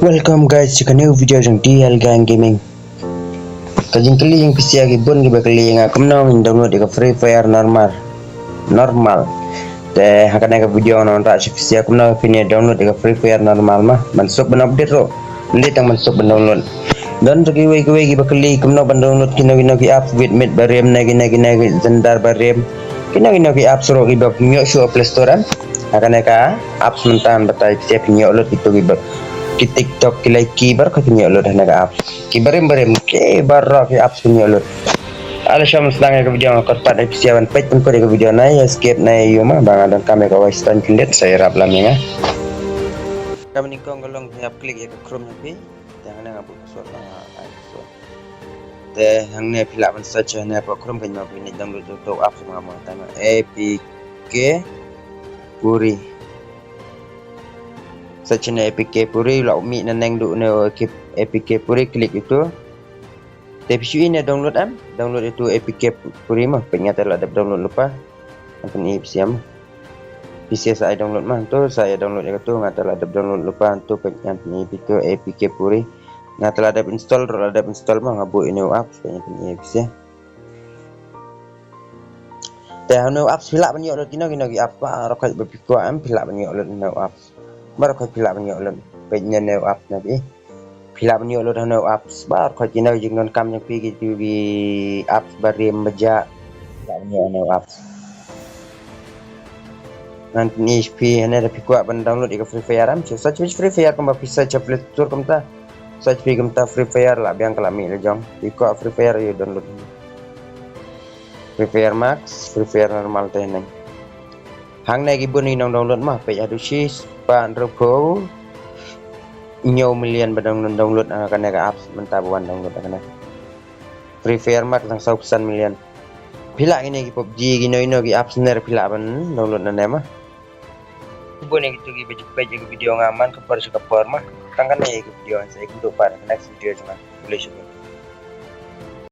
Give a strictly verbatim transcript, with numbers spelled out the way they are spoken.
Welcome guys to a new video jong T L Gang Gaming. Ka jingkylli jong phi sha ki bun kiba kylli nga kumno ngin download ïa ka Free Fire normal. Normal. Te ha kane ka video ngan ong sha phi sha kumno phin ïa download ïa ka Free Fire normal ma. Ban suk ban update ruh. Ym dei tang ban suk ban download. Don ruh kiwei kiwei kiba kylli kumno ban download kino kino ki apps, Witmit ba rim ne kine kine ki Zendar ba rim. Kino kino ki apps ruh kiba pynïoh shuh ha Play Store em. Ha kane ka apps mynta ngan batai phi sha phin ïoh lut kito kiba ki TikTok, ki Likee baroh ka phin ïoh lut ha kane ka apps. Ki barim barim, ki baroh ki apps phin ïoh lut. Ala shong sdang ïa ka video nga kyrpad ïa phi sha ban peit pynkut ïa ka video, ne ïa skip ne ïa ïoh ma, ba nga donkam ïa ka waste time khyndiat, sa ïarap lam ïa nga. Kaba nyngkong ka long phi hap click ïa ka Chrome jong phi. Te hangne nga buh password, ba nga ai password. Te hangne phi lah ban search hangne hapoh Chrome, kynmaw phi download to to apps ma, ma tang A P K Puri. Search hangne A P K Puri, la u mih na neng duh ne A P K Puri, click ïa uto. Te phi shu ïohi ne download em, download ïa uto A P K Puri ma, peit nga te la dep download lypa. Ngan pyni phi sha ma. Phi sha sa ai download ma, to sa ai download ïa kato, nga te la dep download lypa, to peit ngan pyni phi to A P K Puri. Nga te la dep install ruh, la dep install ma, nga buh ïa une u apps, peit ngan pyni ïa phi sha. Te ha une u apps phi lah ban ïoh lut kino kino ki apps baroh khoit ba phi kwah em, phi lah ban ïoh lut une u apps. Baroh khoit phi lah ban ïoh lut. Peit une u apps na phi. Phi lah ban ïoh lut ha une u apps baroh khoit kino ki jingdonkam jong phi, kito ki apps ba rim ba jah. Phi lah ban ïoh ha une u apps. Ngan pyni phi hangne, da phi kwah ban download ïa ka Free Fire em, shu search Free Fire kumba phi search ha Play Store kumta. Search phi kumta Free Fire, la biang ka la mih la jong. Phi kwah Free Fire, ïoh download. Free Fire Max, Free Fire normal te hangne. Hangne ki bun ki nong download ma, peit haduh shispah hynriewphew hynñiew million ba dang download ha kane ka apps mynta, ba wan download ha kane. Free Fire Max dang sawphew san million. Phi lah kine ki PUBG, kino kino ki apps ne phi lah ban download hangne ma. Ki bun ïa kito kiba ju peit ïa ka video nga man ka por sha ka por ma. Tang kane ïa ka video, sa ïakynduh pat ha ka next video jong nga. Khublei shibun.